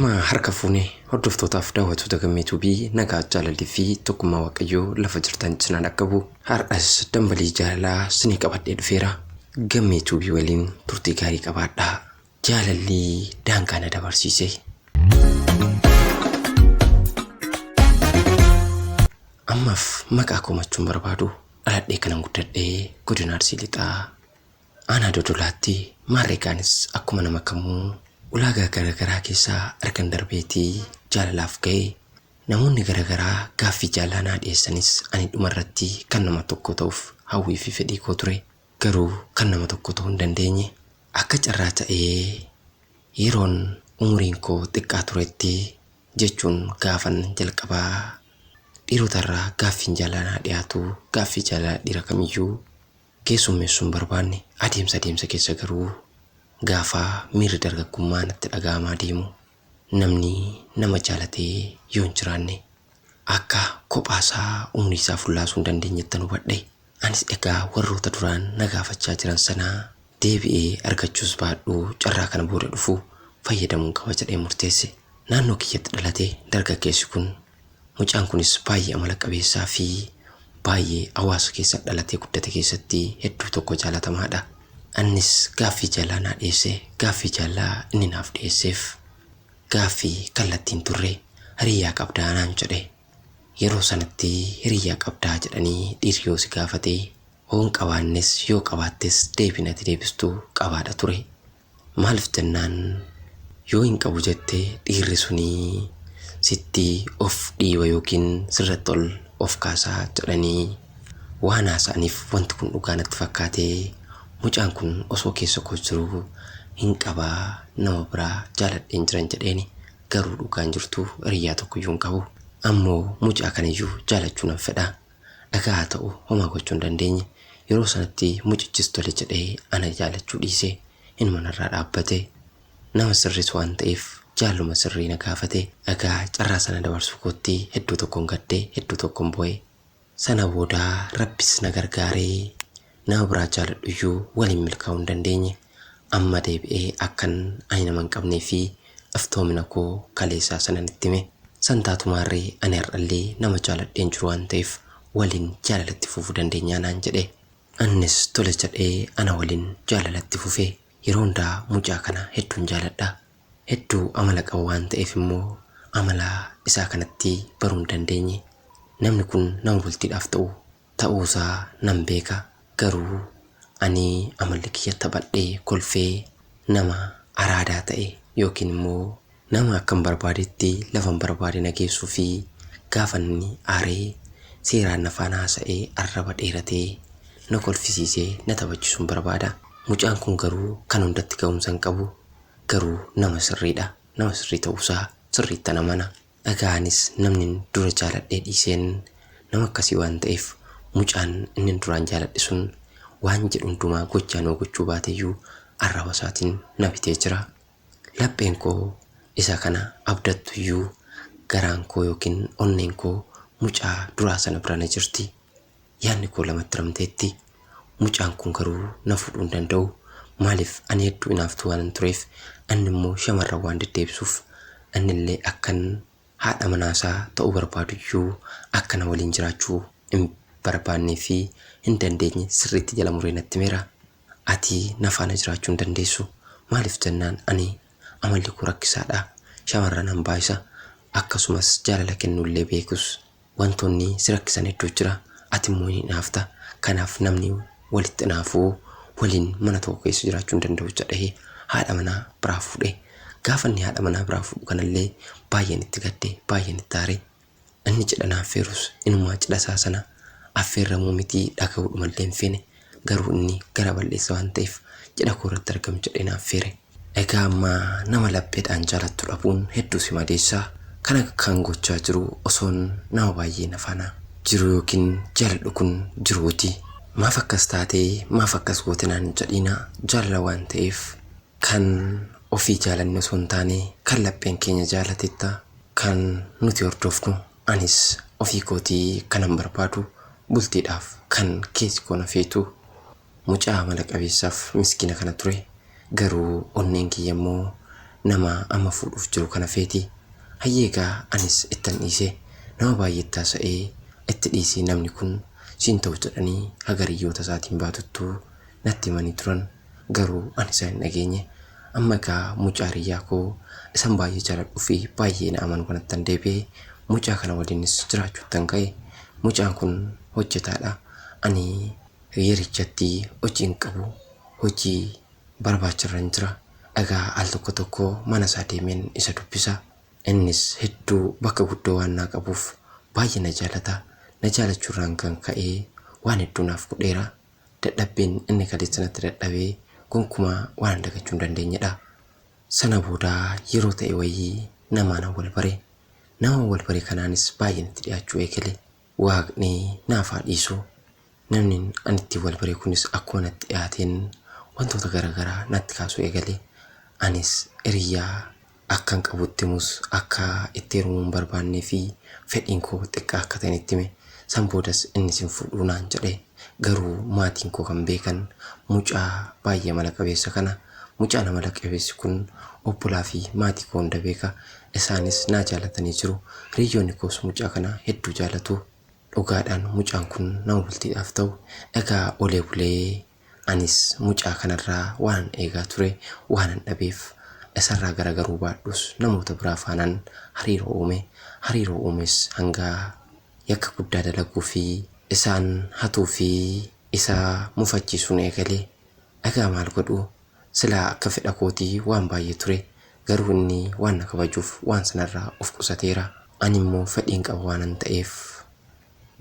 Ashama harka fuune hordoftootaaf daawwattoota Gammee Tuubii, nagaa, jaalalli fi tokkummaa Waaqayyoo lafa jirtan cinaa dhaqqabu. Har'as dambalii jaalalaa sinii qabadhee dhufeera. Gammee Tuubii waliin turtii gaarii qabaadhaa. Jaalalli daangaa na dabarsiise. Ammaaf maqaa komachuun barbaadu, dhaladhee kanan guddadhee godina Arsii Lixaa, Aanaa Dodolaatti. Maarreegaanis akkuma nama kamuu ulaagaa garaagaraa keessaa argan darbeetii jaalalaaf ga'e. Namoonni garaagaraa gaaffii jaalalaa naa dhiyeessanis ani dhumarratti kan nama tokko ta'uuf hawwii fi fedhii koo ture. Garuu kan nama tokko ta'uu hin dandeenye. Akka carraa ta'ee yeroon umuriin koo xiqqaa turetti, jechuun gaafan jalqabaa dhiirotarraa gaaffiin jaalalaa naa dhiyaatu, gaaffii jaalalaa dhiira kamiyyuu keessummeessuu hin barbaanne. Adeemsa adeemsa keessa garuu gaafa miirri dargaggummaa natti dhaga'amaa deemu, namni nama jaalatee yoo hin jiraanne akka kophaasaa umurii isaa fullaasuu hin dandeenyettan hubadhe. Anis egaa warroota duraan na gaafachaa jiran sana deebi'ee argachuus baadhu, carraa kana booda dhufu fayyadamuun qaba jedhee murteesse. Naannoo kiyyatti dhalate dargaggeessi kun. Mucaan kunis baay'ee amala qabeessaa fi baay'ee hawaasa keessa dhalatee guddate keessatti hedduu tokko jaalatamaadha. Annis gaaffii jaalalaa naa dhiyeesse. Gaaffii jaalalaa inni naaf dhiyeesseef gaaffii kallattiin turre. Hiriyyaa qabdaa naan jedhe. Yeroo sanatti hiriyyaa qabdaa jedhanii dhiirri yoo si gaafate, hoon qabaannes yoo qabaattes deebiin ati deebistu qabaadha ture. Maaliif jennaan, yoo hin qabu jette dhiirri suni sitti of dhiiba yookiin sirratti ol of kaasaa jedhanii waan haasa'aniif, wanti kun dhugaa natti fakkaatee, mucaan kun osoo keessa koo jiru hin qabaa, nama biraa jaaladheen jiran jedheeni. Garuu dhugaan jirtu hiriyyaa tokkoyyuu hin qabu. Ammoo mucaa kanayyuu jaalachuu nan fedha. Dhagaa haa ta'u, homaa gochuu hin dandeenye. Yeroo sanatti mucichis tole jedhee ana jaalachuu dhiise. Inuma narraa dhaabbate. Nama sirris waan ta'eef jaaluma sirrii na gaafate. Egaa carraa sana dabarsuu kootti hedduu tokkon gadde, hedduu tokkon boo'e. Sana booda Rabbis na gargaaree nama biraa jaaladhuyyuu waliin milkaa'uu hin dandeenye. Amma deebi'ee akkan ani nama hin qabnee fi iftoomina koo kaleessaa sanan itti hime. San taatu maarree, ani har'allee nama jaaladheen jiru waan ta'eef waliin jaalalatti fufuu dandeenyaa naan jedhe. Annis tole jedhee ana waliin jaalalatti fufe. Yeroo hundaa mucaa kana hedduun jaaladha. Hedduu amala qaba waan ta'eef immoo amala isaa kanatti baruu hin dandeenye. Namni kun nama bultiidhaaf ta'u ta'uusaa nan beeka. Garuu ani amalli kiyya taphadhee kolfee nama araadaa ta'e yookiin immoo nama akkan barbaadetti lafan barbaade na geessuu fi gaafa inni aaree seeraan na faana haasa'ee arraba dheeratee na kolfisiisee na taphachisuun barbaada. Mucaan kun garuu kan hundatti ga'umsa hin qabu. Garuu nama sirriidha. Nama sirrii ta'uusaa sirriittan amana. Egaa anis namnin dura jaaladhee dhiiseen nama akkasii waan ta'eef, mucaan innin duraan jaaladhe sun waan jedhu hundumaa gochaan yoo gochuu baateyyuu arraba isaatiin na bitee jira. Lapheen koo isa kana abdattuyyuu garaan koo yookiin onneen koo mucaa duraa sana bira na jirti. Yaadni koo lamatti ramteetti. Mucaan kun garuu na fuudhuu hin danda'u. Maaliif? Ani hedduu inaaftuu waanan tureef, inni immoo shamarran waan deddeebisuuf, innillee akkan haadha manaasaa ta'uu barbaaduyyuu akka na waliin jiraachuu hin barbaannee fi hin dandeenye sirriitti jala muree natti himeera. Ati na faana jiraachuu hin dandeessu. Maaliif jennaan, ani amalli koo rakkisaadha. Shamarran hambaayisa. Akkasumas jaalala kennuullee beekus, wantoonni si rakkisan hedduu jira. Ati immoo hin hinaafta. Kanaaf namni walitti hinaafuu waliin mana tokko keessa jiraachuu hin danda'u jedhee haadha manaa biraa fuudhe. Gaafa inni haadha manaa biraa fuudhu kanallee baay'een itti gadde, baay'een itti aare. Inni cidha na affeerus inumaa cidha isaa sana affeerramuu mitii dhaga'uudhumallee hin feene. Garuu inni gara bal'eessa waan ta'eef cidha koo irratti argami jedhee na affeere. Egaa amma nama lapheedhaan jaalattu dhabuun hedduu si madeessa. Kana kan gochaa jiru osoon nama baay'ee na faana jiru yookiin jaaladhu kun jiruuti. Maaf akkas taate, maaf akkas goote naan hin jedhiina, jaalala waan ta'eef kan ofii jaalanne osoo hin taane kan lapheen keenya jaalatetta kan nuti hordofnu. Anis ofii kootii kanan barbaadu, bultiidhaaf kan keessi koo na feetu, mucaa amala qabeessaaf miskiina kana ture. Garuu onneen kiyya immoo Nama amma fuudhuuf jiru kana feeti. Hayyee egaa anis ittan dhiise. Nama baay'eetti haasa'ee itti dhiisi namni kun siin ta'u jedhanii haga hiriyyoota isaatiin baatuttuu natti himanii turan. Garuu ani isaan hin dhageenye. Amma egaa mucaa hiriyyaa koo isan baay'ee jaaladhuu fi baay'ee na amanu kanattan deebi'e. Mucaa kana waliinis jiraachuuttan ka'e. Mucaan kun hojjetaadha. Ani yerichatti hojii hin qabu. Hojii barbaacharran jira. Egaa al tokko tokko mana isaa deemeen isa dubbisa. Innis hedduu bakka guddoo waan naa qabuuf baay'ee na jaalata. Na jaalachuurraan kan ka'e waan hedduu naaf godheera. Dadhabbiin inni kaleessa natti dadhabe gonkumaa waanan dagachuu hin dandeenyedha. Sana booda yeroo ta'e wayii namaanan wal bare. Naman wal bare kanaanis baay'een itti dhiyaachuu eegale. Waaqni naaf haa dhiisu. Namnin ani ittiin wal bare kunis akkuma natti dhiyaateen wantoota garagaraa natti kaasuu eegale. Anis hiriyyaa akkan qabu itti himus akka itti heerumuu hin barbaannee fi fedhiin koo xiqqaa akka ta'en itti hime. San boodas inni sin fudhu naan jedhe. Garuu maatiin koo kan beekan mucaa baay'ee amala qabeessa kana. Mucaan amala qabeessi kun obbolaa fi maatii koo hunda beeka. Isaanis naa jaalatanii jiru. Hiriyyoonni koos mucaa kana hedduu jaalatu. Dhugaadhaan mucaan kun nama bultiidhaaf ta'u. Egaa olee bulee anis mucaa kanarraa waanan eegaa ture waanan dhabeef isarraa garagaruu baadhus namoota biraa faanan hariiroo uume. Hariiroo uumes hanga yakka guddaa dalaguu fi isaan hatuu fi isa mufachiisuun eegale. Egaa maal godhu silaa akka fedha kootii waan baay'ee ture. Garuu inni waan na kabajuuf waan sanarraa of qusateera. Animmoo fedhiin qaba waanan ta'eef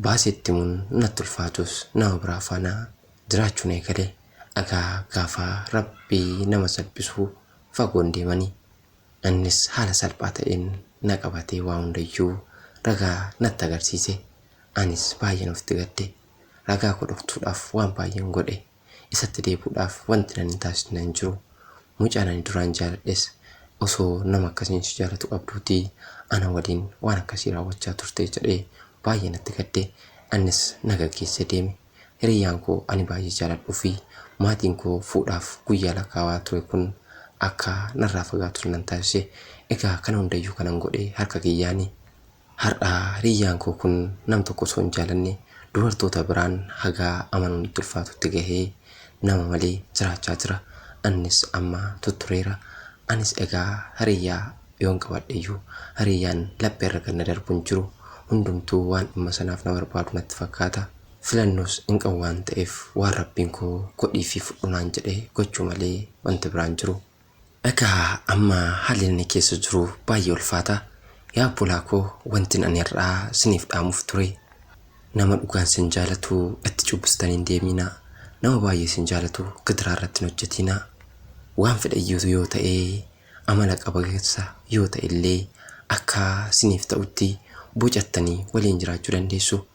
baasee itti himuun natti ulfaatus nama biraa faana jiraachuun eegale. Egaa gaafa Rabbi nama salphisu fagoo hin deemani. Innis haala salphaa ta'een na qabatee waa hundayyuu ragaa natti agarsiise. Anis baay'een ofitti gadde. Ragaa koo dhoksuudhaaf waan baay'een godhe. Isatti deebi'uudhaaf wanti nan hin taasisne hin jiru. Mucaan ani duraan jaaladhes osoo nama akkasiin si jaalatu qabduutii ana waliin waan akkasii raawwachaa turte jedhee baay'ee natti gadde. Innis na gaggeessee deeme. Hiriyyaan koo ani baay'ee jaaladhuu fi maatiin koo fuudhaaf guyyaa lakkaawaa ture kun akka narraa fagaatus nan taasise. Egaa kana hundayyuu kanan godhe harka kiyyaani. Har'a hiriyyaan koo kun nam tokko osoo hin jaalanne dubartoota biraan haga amanuun itti ulfaatutti gahee nama malee jiraachaa jira. Innis amma tuttureera. Anis egaa hiriyyaa yoon qabadheyyuu hiriyyaan lapheerra gad na darbu hin jiru. Hundumtuu waan dhimma sanaaf na barbaadu natti fakkaata. Filannoos hin qabu waan ta'eef waan Rabbiin koo godhii fi fudhu naan jedhe gochuu malee wanti biraa hin jiru. Egaa amma haalli ani keessa jiru baay'ee ulfaata. Yaa obbolaa koo wantin ani har'aa siniif dhaamuuf ture nama dhugaan sin jaalatu itti cubbistanii hin deemiinaa. Nama baay'ee sin jaalatu gidiraa irratti hin hojjetiinaa. Waan fedhe iyyuu yoo ta'e amala qabeessa yoo ta'e illee akka siniif ta'utti bocattanii waliin jiraachuu dandeessu.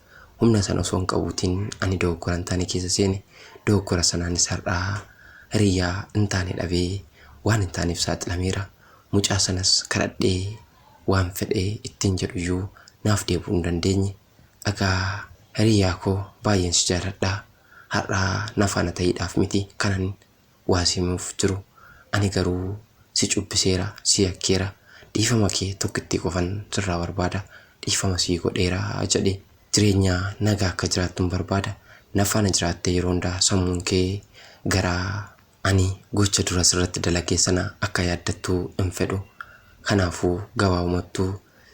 Humna sana osoo hin qabuutiin ani dogoggora hin taane keessa seene. Dogoggora sanaanis har'a hiriyyaa hin taane dhabee waan hin taaneef saaxilameera. Mucaa sanas kadhadhee waan fedhe ittiin jedhuyyuu naaf deebi'uu hin dandeenye. Egaa hiriyyaa koo baay'een si jaaladha. Har'a na faana ta'iidhaaf miti kanan waa si himuuf jiru. Ani garuu si cubbiseera, si yakkeera. Dhiifama kee tokkittii qofan sirraa barbaada. Dhiifama sii godheera jedhe. Jireenya nagaa akka jiraattun barbaada. Na faana jiraattee yeroo hundaa sammuun kee gara ani gocha dura sirratti dalage sana akka yaaddattu hin fedhu. Kanaafuu gabaabumattuu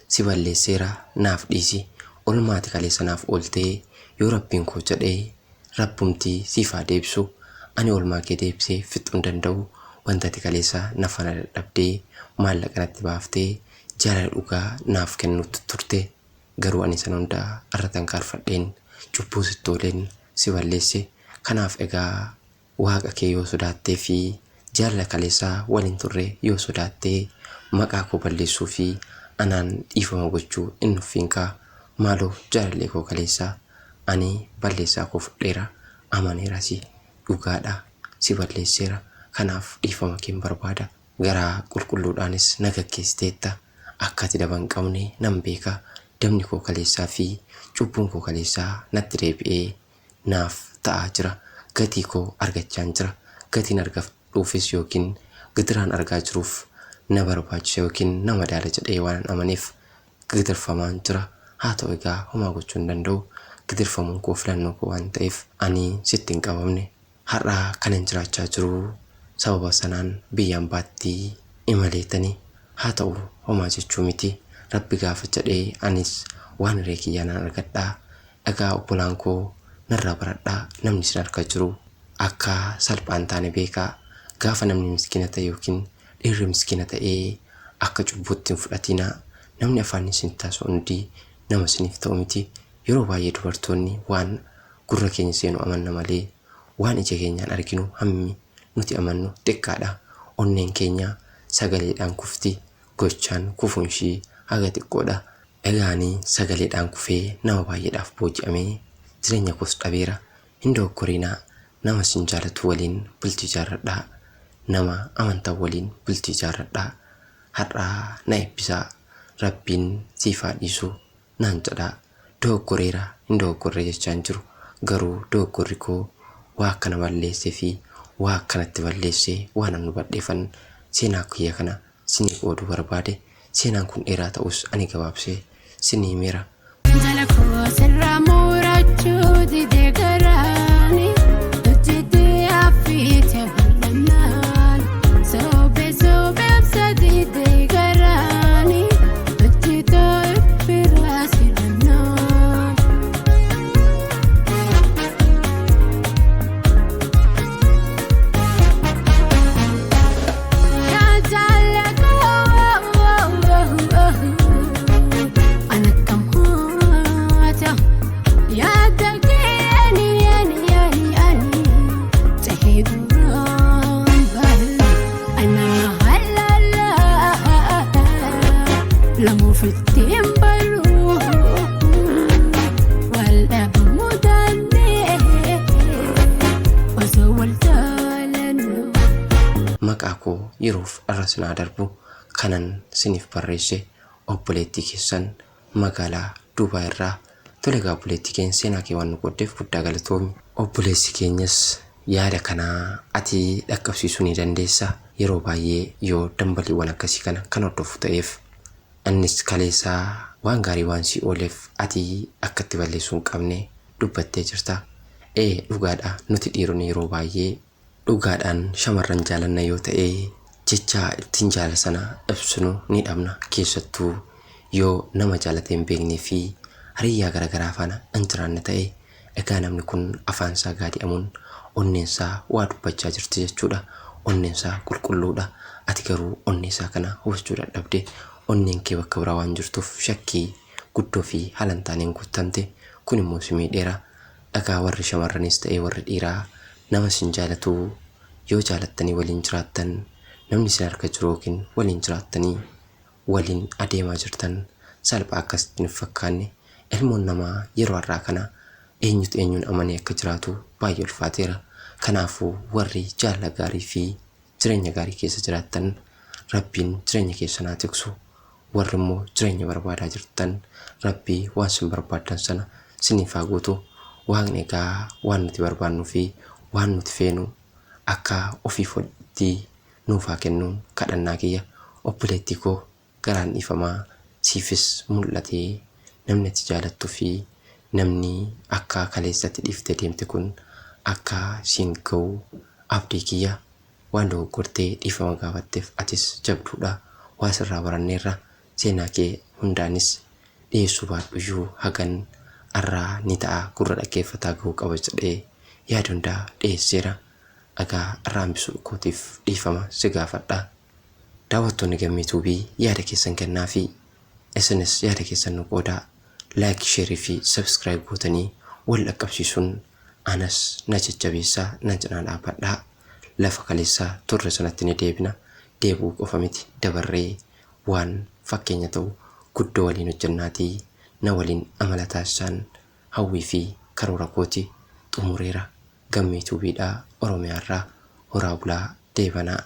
si balleesseera naaf dhiisi. Olmaa ati kaleessa naaf ooltee yoo Rabbiin koo jedhe Rabbumti siif haa deebisu. Ani oolmaa kee deebisee fixuu hin danda'u. Wanta ati kaleessa na faana dadhabdee maallaqa natti baaftee jaalala dhugaa naaf kennuutti turte. Garuu ani sana hunda irra tankaarfadheen cubbuu sitti ooleen si balleesse. Kanaaf egaa Waaqa kee yoo sodaattee fi jaalala kaleessa waliin turre yoo sodaatte maqaa koo balleessuu fi anaan dhiifama gochuu hin nuffiinkaa. Maaloo jaalallee koo kaleessa ani balleessaa koo fudheera amaneerasi. Dhugaadha si balleesseera kanaaf dhiifama keen barbaada. Garaa qulqulluudhaanis na gaggeessiteetta. Akka ati daba hin qabne nan beeka. Dabni koo kaleessaa fi cubbuun koo kaleessaa natti deebi'ee naaf ta'aa jira. Gatii koo argachaan jira. Gatiin argadhuufis ykn gidiraan argaa jiruuf na barbaachisa yookiin na madaala jedhee waanan amaneef gidirfamaan jira. Haa ta'u egaa homaa gochuu hin danda'u. Gidirfamuun koo filannoo koo waan ta'eef ani sitti hin qabamne. Har'a kanan jiraachaa jiru sababa sanaan biyya ambaatti imaleetani. Haa ta'u homaa jechuu miti. Rabbi gaafa jedhe anis waan hiree kiyyaa nan argadha. Egaa obbolaan koo narraa baradhaa namni isin harka jiru akka salphaa hin taane beekaa. Gaafa namni miskiina ta'e yookiin dhiirri miskiina ta'e akka cubbuutti hin fudhatiinaa. Namni afaaniin isinitti haasa'u hundi nama isiniif ta'u miti. Yeroo baay'ee dubartoonni waan gurra keenya seenu amanna malee waan ija keenyaan arginu hammi nuti amannu xiqqaadha. Onneen keenya sagaleedhaan kufti, gochaan kufuun ishii haga xiqqoodha. Egaa ani sagaleedhaan kufee nama baay'eedhaaf booji'amee jireenya koos dhabeera. Hin dogoggoriinaa, nama isin jaalatu waliin bultii ijaarradhaa. Nama amantan waliin bultii ijaarradhaa. Har'a na eebbisaa, Rabbiin siif haa dhiisu naan jedhaa. Dogoggoreera, hin dogoggorre jechaa hin jiru. Garuu dogoggorri koo waa akkana balleessee fi waa akkanatti balleesse waanan hubadheefan seenaa kiyya kana sinii qooduu barbaade. Seenaan kun dheeraa ta'us ani gabaabsee sinii himeera. Jala koo sirraa murachuu dide garaani hojjete hafiite bal'annaan soobee soobee ibsa dide garaani hojjete biraa sidannaan. Osoo wal jaalannu. Maqaa koo yeroof irra sin haa darbu kanan siniif barreesse obboleettii keessan magaalaa Dubaay irraa. Tole egaa obboleettii keenya seenaa kee waan nu qooddeef guddaa galatoomi. Obboleessi keenyas yaada kana ati dhaqqabsiisuu ni dandeessa. Yeroo baay'ee yoo dambaliiwwan akkasii kana kan hordofu ta'eef. Innis kaleessa waan gaarii waan sii ooleef ati akka itti balleessuu hin qabne dubbattee jirta. Ee dhugaadha nuti dhiironni yeroo baay'ee Dhugaadhaan shamarran jaalanna yoo ta'e jecha ittiin jaalala sana ibsinu ni dhabna. Keessattuu yoo nama jaalatee hin beeknee fi hariyyaa garagaraa faana hin jiraanne ta'e egaa namni kun afaansaa gaadi'amuun onneensaa waa dubbachaa jirti jechuudha. Onneensaa qulqulluudha. Ati garuu onneesaa kana hubachuu dadhabde. Onneen kee bakka biraa waan jirtuuf shakkii guddoo fi haala hin taaneen guuttamte. Kun immoo si miidheera. Egaa warri shamarraniis ta'ee warri dhiiraa nama isin jaalatu yoo jaalattanii waliin jiraattan namni isin harka jiru yookiin waliin jiraattanii waliin adeemaa jirtan salphaa akka sitti hin fakkaanne ilmoon namaa yeroo har'aa kana eenyutu eenyuun amanee akka jiraatu baay'ee ulfaateera. Kanaafuu warri jaalala gaarii fi jireenya gaarii keessa jiraattan Rabbiin jireenya keessan haa tiksu. Warri immoo jireenya barbaadaa jirtan Rabbi waan sin barbaaddan sana siniif haa guutu. Waaqni egaa waan nuti barbaannuu fi waan nuti feenu akka ofii fedhutti nuuf haa kennuun kadhannaa kiyya. Obboleettii koo garaan dhiifamaa siifis mul'atee namni ati jaalattu fi namni akka kaleessatti dhiiftee deemte kun akka siin ga'u abdii kiyya. Waan dogoggortee dhiifama gaafatteef atis jabduudha. Waa sirraa baranneerra. Seenaa kee hundaanis dhiyeessuu baadhuyyuu hagan arraa ni ta'a gurra dhaggeeffataa gahuu qaba jedhee yaada hundaa dhiyeesseera. Egaa irraa hambisuu kootiif dhiifama si gaafadha. Daawwattoonni Gammee Tuubii yaada keessan kennaafii. Isinis yaada keessan nu qoodaa. Like, share fi subscribe gootanii wal dhaqqabsiisuun anas na jajjabeessaa na cinaa dhaabbadhaa. Lafa kaleessa turre sanatti ni deebina. Deebi'uu qofa miti dabarree waan fakkeenya ta'u guddoo waliin hojjennaatii na waliin amala taasisaan hawwii fi karoora kooti. Xumureera. Gammee Tuubiidha Oromiyaarraa. Horaa bulaa deebanaa.